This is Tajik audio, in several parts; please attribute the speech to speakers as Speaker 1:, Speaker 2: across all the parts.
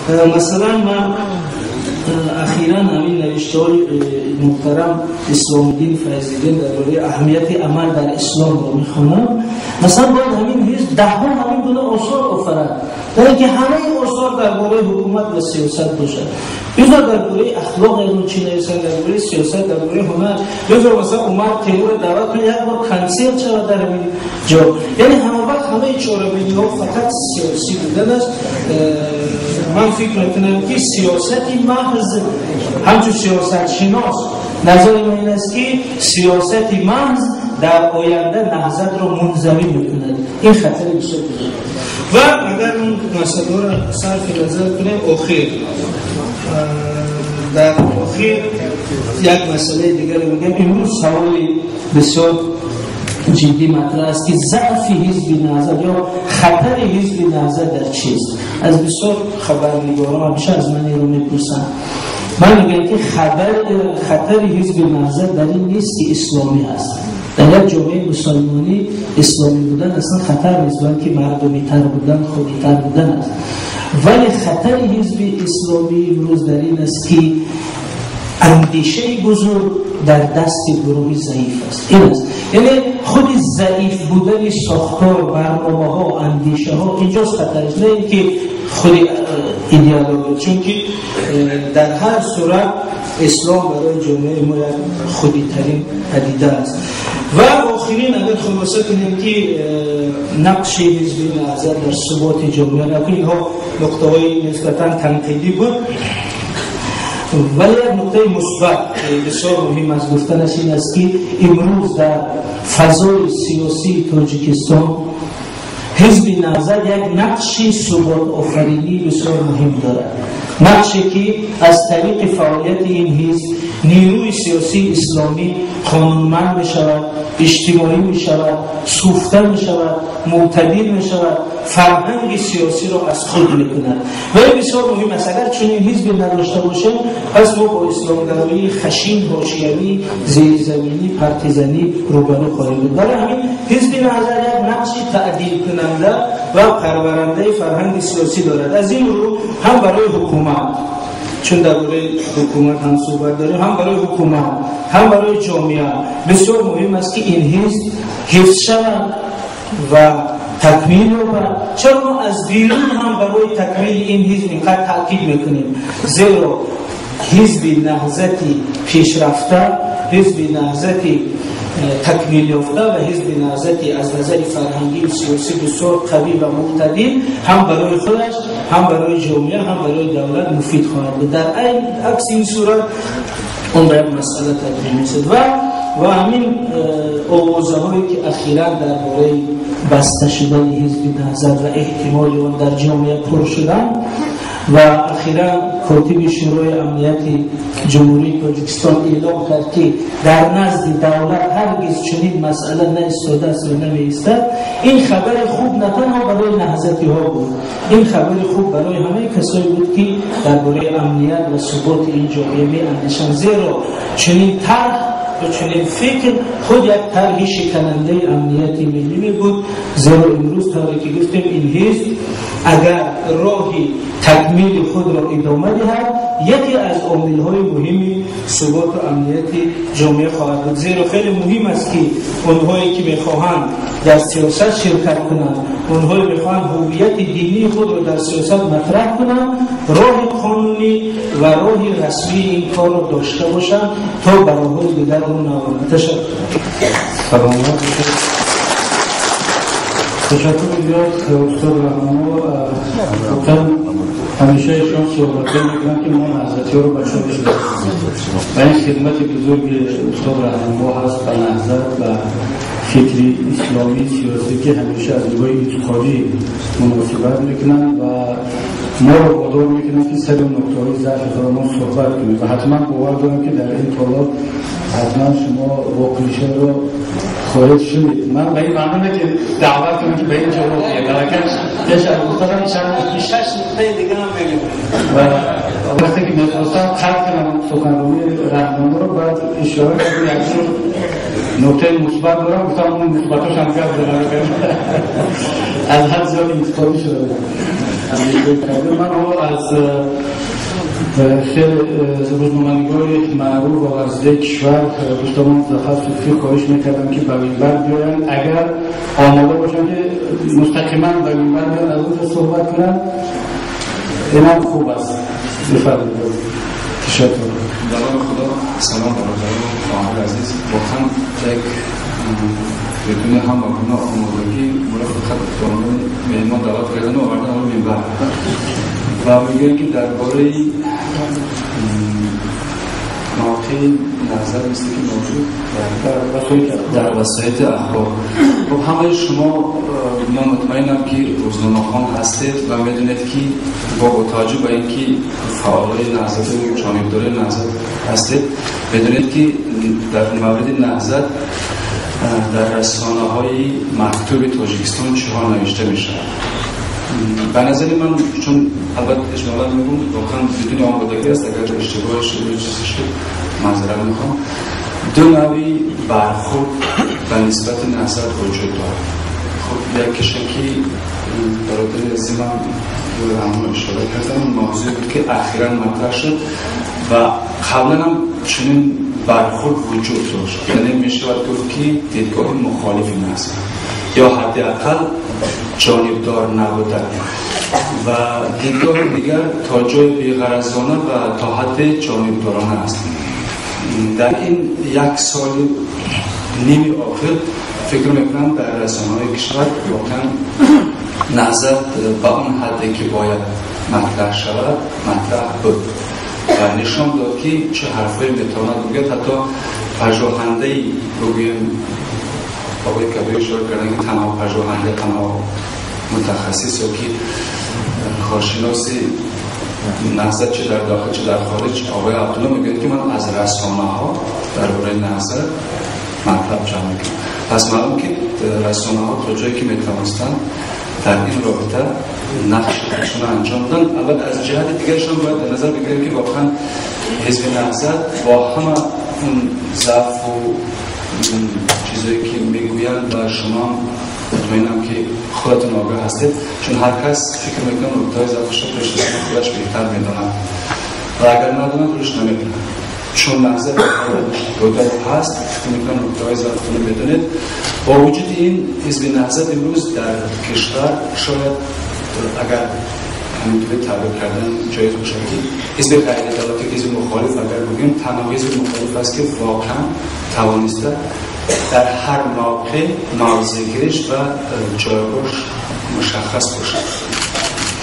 Speaker 1: Масалан, ман ахиран ҳамин навиштаҳои муҳтарам Исломиддин Файзиддин дар бораи аҳамияти амал дар исломро мехонам. Масалан, бояд ҳамин ҳизб даҳҳо ҳамин гуна осор офарад, дар инки ҳамаи осор дар бораи ҳукумат ва сиёсат бошад. Бизор дар бораи ахлоқ ягон чӣ нависанд, дар бораи сиёсат, дар бораи ҳунар. Бизор масалан Умар Темурро даъват кунед, як бор консерт шавад дар ҳамин ҷо. Яъне ҳама вақт ҳамаи чорабиниҳо фақат сиёсӣ буданаш, ман фикр мекунам ки сиёсати маҳз, ҳамчун сиёсатшинос назари ман ин аст ки сиёсати маҳз дар оянда наҳзатро мунзавӣ мекунад. Ин хатари бисёр бузург. Ва агар он масъаларо сарфи назар кунем, охир дар охир як масъалаи дигаре мегӯям. Имрӯз саволи бисёр ҷиддӣ матраҳ аст ки заъфи ҳизби наҳзат ё хатари ҳизби наҳзат дар чист? Аз бисёр хабарнигорон ҳамеша аз ман инро мепурсанд. Ман мегӯям ки хатари ҳизби наҳзат дар ин нест ки исломӣ аст. Дар як ҷомеаи мусалмонӣ исломӣ будан аслан хатар нест, балки мардумитар будан, худитар будан аст. Вале хатари ҳизби исломӣ имрӯз дар ин аст ки андешаи бузург дар дасти гурӯҳи заиф аст. Ин аст, яъне худи заиф будани сохтор, барномаҳо, андешаҳо, инҷост хатараш, на ин ки худи идеология. Чунки дар ҳар сурат ислом барои ҷомеаи мо як худитарин падида аст. Ва охирин, агар хулоса кунем ки нақши ҳизби наҳзат дар суботи ҷомеа, инҳо нуқтаҳои нисбатан танқидӣ буд, вале як нуқтаи мусбат бисёр муҳим аст гуфтанаш ин аст ки имрӯз дар фазои сиёсии Тоҷикистон ҳизби наҳзат як нақши суботофаринӣ бисёр муҳим дорад. Нақше ки аз тариқи фаъолияти ин ҳизб нерӯи сиёсии исломӣ қонунманд мешавад, иҷтимоӣ мешавад, суфта мешавад, мӯътадил мешавад, фарҳанги сиёсиро аз худ мекунад. Ва ин бисёр муҳим аст. Агар чунин ҳизбе надошта бошем, пас мо бо исломгароии хашин, ҳошиявӣ, зеризаминӣ, партизанӣ рӯбарӯ хоҳем буд. Барои ҳамин ҳизби наҳзат як нақши таъдилкунанда ва парварандаи фарҳанги сиёсӣ дорад. Аз ин рӯ ҳам барои ҳукумат, чун дар бораи ҳукумат ҳам суҳбат дорем, ҳам барои ҳукумат, ҳам барои ҷомеа бисёр муҳим аст ки ин ҳизб ҳифз шавад ва такмил ёбад. Чаро мо аз берун ҳам барои такмили ин ҳизб инқадр таъкид мекунем? Зеро ҳизби наҳзати пешрафта, ҳизби наҳзати такмил ёфта ва ҳизби наҳзати аз назари фарҳангӣ ва сиёсӣ бисёр қавӣ ва муътадил ҳам барои худаш, ҳам барои ҷомеа, ҳам барои давлат муфид хоҳад буд. Дар акси ин сурат он ба як масъала табдил мешавад. Ва ҳамин овозаҳое ки ахиран дар бораи баста шудани ҳизби наҳзат ва эҳтимоли он дар ҷомеа пур шуданд ва ахиран котиби Шӯрои амнияти Ҷумҳурии Тоҷикистон эълом кард ки дар назди давлат ҳаргиз чунин масъала наистодааст ва намеистад, ин хабари хуб на танҳо барои наҳзатиҳо буд, ин хабари хуб барои ҳамаи касое буд ки дар бораи амният ва суботи ин ҷомеа меандешанд. Зеро чунин тарҳ ва чунин фикр худ як тарҳи шиканандаи амнияти миллӣ мебуд. Зеро имрӯз тавре ки гуфтем, ин ҳизб агар роҳи такмили худро идома диҳад, яке аз омилҳои муҳими суботу амнияти ҷомеа хоҳад буд. Зеро хеле муҳим аст ки онҳое ки мехоҳанд дар сиёсат ширкат кунанд, онҳое мехоҳанд ҳувияти динии худро дар сиёсат матраҳ кунанд, роҳи қонунӣ ва роҳи расмии ин корро дошта бошанд то ба роҳҳои дигар рӯ наоранд. Ташаккур.
Speaker 2: Саломат бошед. Ташаккур зиёд, устод Раҳмонов. Воқеан ҳамеша ишон суҳбатҳо мекунанд ки мо наҳзатиҳоро ба чолиш мекунем ва ин хидмати бузурги устод Раҳмонов ҳаст ба наҳзат ва фикри исломӣ сиёсӣ ки ҳамеша аз нигоҳи интиқодӣ муносибат мекунанд ва моро водор мекунанд ки сари нуқтаҳои заъфи худамон суҳбат кунем. Ва ҳатман бовар дорам ки дар ин толор ҳатман шумо воқеишаро хоҳед шунид. Ман ба ин маъно не ки даъват кунам ки ба ин ҷавоб диҳед, балки пеш аз гуфтанам чанд
Speaker 1: шаш нуқтаи дига ҳам мегӯям.
Speaker 2: Ва вақте ки мехостам қатъ кунам суханронии Раҳмонро, баъд ишора кардам як ҷур нуқтаи мусбат дорам, гуфтам он мусбатош ҳам гап занам, аз ҳад зиёд интиқодӣ шуда будам. اندیشه کرده. من حالا از خیلی روزنامه‌نگار معروف و ورزیده کشور دوستمون ظفر صوفی خواهش میکردم که به منبر بیاین، اگر آماده باشن که مستقیما به منبر بیان از اونجا صحبت کنن، اینم خوب است. بفرمایید. تشکر.
Speaker 3: به نام خدا. سلام برادران و خواهر عزیز. واقعا یک بدون هم گونه آمادگی مرا فقط به عنوان مهمان دعوت کردن و آوردن آن منبر و میگن که درباره مواقع نظر مثل که موجود در وسایط اخبار. خب همه شما من مطمئنم که روزنامه‌خوان هستید و میدونید که با توجه به اینکه فعالای نهضت و جانبدار نهضت هستید، میدونید که در مورد نهضت در رسانه‌های مکتوب تاجیکستان چه نوشته میشه. به نظر من، چون البته اجمالا میگم واقعا بدون آمادگی است، اگر اشتباه شده چیزی شد معذرت میخوام، دو نوعی برخورد به نسبت نهضت وجود داره. خب یکیش که برادر عزیزم همون اشاره کردم، موضوع بود که اخیرا مطرح شد و قبلا هم چنین برخورد وجود داشت، یعنی میشود گفت که دیدگاه مخالف نهضت یا حداقل جانبدار نبودن و دیدگاه دیگر تا جای بی‌غرضانه و تا حد جانبدارانه است. در این یک سال نیم آخر فکر میکنم در رسانه‌های کشور واقعا نهضت به آن حدی که باید مطرح شود مطرح بود و نشان داد که چه حرفایی میتواند بگوید. حتی پژوهنده‌ای بگویم آقای کبیر اشاره کردن که تنها پژوهنده، تنها متخصص یا که کارشناس نهضت چه در داخل چه در خارج، آقای عبدالله میگوید که من از رسانه ها درباره نهضت مطلب جمع میکنم. پس معلوم که رسانه ها تا جایی که میتوانستند در این رابطه نقش خودشون انجام دادن. اول از جهت دیگرشون باید در نظر بگیریم که واقعا حزب نهضت با همه اون ضعف و چیزایی که میگویند و شما مطمئنم که خودتون آگاه هستید، چون هر کس فکر میکنه نکته‌های ضعفش رو پیش خودش بهتر میداند و اگر نداند روش نمیدونه. چون نهضت قدرت هست، فکر میکنم نکته‌های ضعفتون رو میدونید. با وجود این حزب نهضت امروز در کشور شاید اگر همینطوری تعبیر کردن جایز باشه که حزب غیر دولتی، حزب مخالف اگر بگیم، تنها حزب مخالف است که واقعا توانسته در هر موقع موضع‌گیریش و جایگاهش مشخص باشه.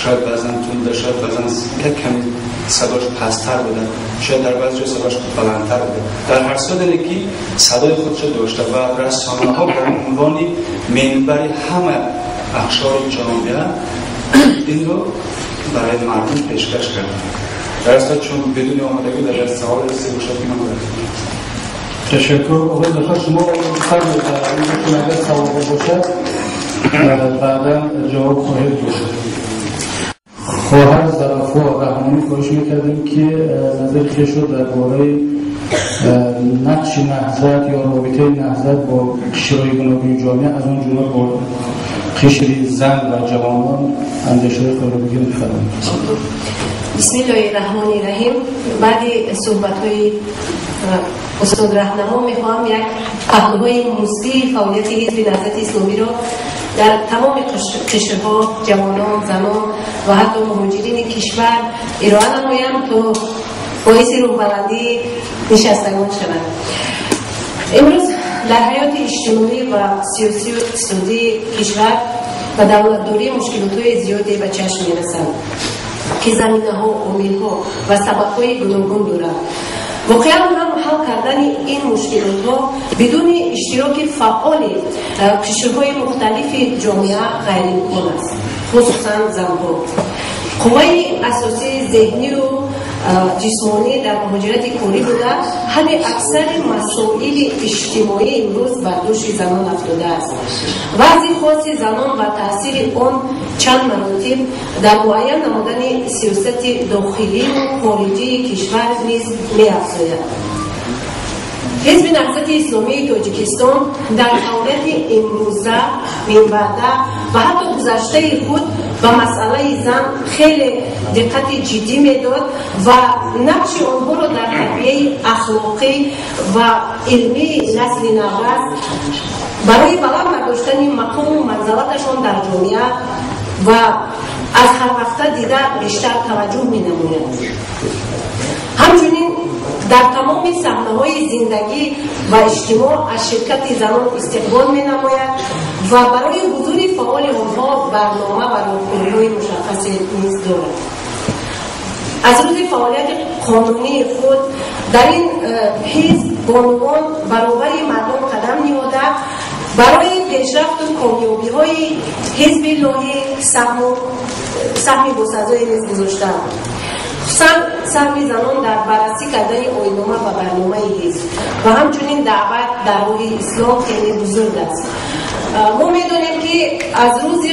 Speaker 3: شاید بعضا تند، شاید بعضا یک کمی صداش پست‌تر بوده، شاید در بعضی جا صداش بلندتر بوده. در هر صورت اینه که صدای خودش داشته و رسانه‌ها به عنوان منبر همه اقشار جامعه این رو برای مردم پیشکش کردن. در اصل چون بدون آمادگی در سوال رسیده باشد که من
Speaker 2: تشکر. آقای ظفر شما فرمودید اگر سوال باشد بعدا جواب خواهید گفت. خواهر ظرفا رحمانی خواهش میکردیم که نظر خویش رو درباره نقش نهضت یا رابطه نهضت با قشرهای گوناگون جامعه از اون جمله با قشر زن و جوانان اندیشه خود رو بگیم. بفرمایید.
Speaker 4: بسم الله الرحمن الرحیم. بعد صحبت‌های استاد رهنما میخوام یک پهلوهای مثبت فعالیت حزب نهضت اسلامی را در تمام قشرها، جوانان، زنان و حتی مهاجرین کشور ارائه نمایم تا باعث روح بلندی نشستگان شود. امروز در حیات اجتماعی و سیاسی و اقتصادی کشور و دولتداری مشکلات‌های زیادی به چشم می‌رسند که زمینه‌ها، عامل‌ها و سبب‌های گوناگون دارند. واقعا هم حل کردن این مشکلات ها بدون اشتراک فعال قشرهای مختلف جامعه غیر امکان است، خصوصا زنها. قوای اساسی ذهنی و جسمانی در مهاجرت کاری بوده، حل اکثر مسائل اجتماعی امروز بر دوش زنان افتاده است. وضع خاص زنان و تاثیر آن چند مراتب در معین نمودن سیاست داخلی و خارجی کشور نیز می‌افزاید. حزب نهضت اسلامی تاجیکستان در فعالیت امروزه، منبعده و حتی گذشته خود ба масъалаи зан хеле диққати ҷиддӣ медод ва нақши онҳоро дар тарбияи ахлоқӣ ва илмии насли наврас барои баланд бардоштани мақому манзалаташон дар ҷомеа ва аз ҳар вақта дида бештар таваҷҷӯҳ менамояд. Ҳамчунин дар тамоми саҳнаҳои зиндагӣ ва иҷтимоъ аз ширкати занон истиқбол менамояд ва барои ҳузури фаъоли онҳо барнома ва роҳкориҳои мушаххасе низ дорад. Аз рӯзи фаъолияти қонунии худ дар ин ҳизб бонувон баробари мардон қадам ниҳода барои пешрафту комёбиҳои ҳизби лоҳӣ саҳми босазое низ гузоштаанд. Хусусан саҳми занон дар баррасӣ кардани оинома ва барномаи ҳизб ва ҳамчунин даъват дар роҳи ислом хеле бузург аст. Мо медонем, ки аз рӯзи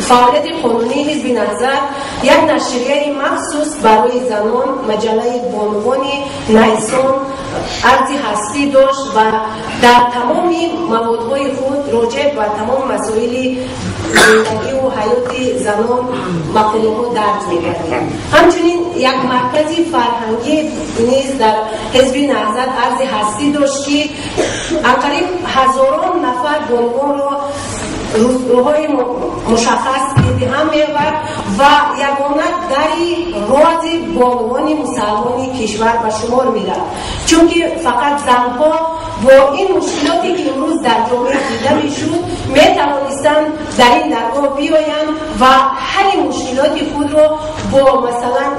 Speaker 4: фаъолияти қонунии ҳизби Наҳзат як нашрияи махсус барои занон, маҷаллаи бонувони Найсон, арзи ҳастӣ дошт ва дар тамоми маводҳои худ роҷеъ ба тамоми масоили зиндагиву ҳаёти занон мақолаҳо дарҷ мегардид. Ҳамчунин як маркази фарҳангӣ низ дар ҳизби Наҳзат арзи ҳастӣ дошт, ки анқариб ҳазорон нафар бонувонро рӯҳои мушаххас ҳам меовард ва ягона дари рози бонувони мусалмони кишвар ба шумор мерафт, чунки фақат занҳо бо ин мушкилоте, ки имрӯз дар ҷомеа дида мешуд, метавонистанд дар ин даргоҳ биёянд ва ҳалли мушкилоти худро бо масалан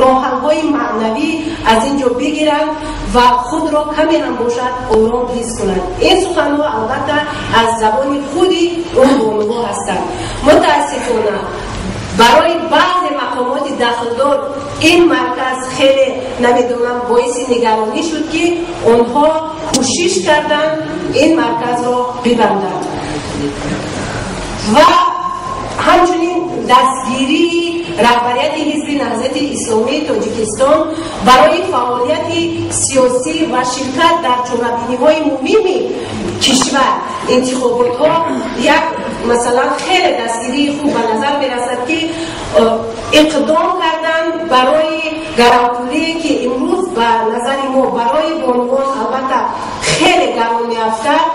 Speaker 4: роҳҳалҳои маънавӣ аз ин ҷо бигиранд ва худро каме ҳам бошад ором ҳис кунанд. Ин суханҳо албатта аз забони худи он бонуҳо ҳастанд. Мутаассифона, барои баъзе мақомоти дахлдор ин марказ хеле, намедонам, боиси нигаронӣ шуд, ки онҳо кӯшиш карданд ин марказро бибанданд. Ва ҳамчунин дастгирии раҳбарияти ҳизби Наҳзати Исломии Тоҷикистон барои фаъолияти сиёсӣ ва ширкат дар чорабиниҳои муҳими кишвар, интихоботҳо, як масалан хеле дастгирии хуб ба назар мерасад, ки иқдом карданд барои гаравпулие, ки имрӯз ба назари мо барои бонувон албатта хеле гарон меафтад.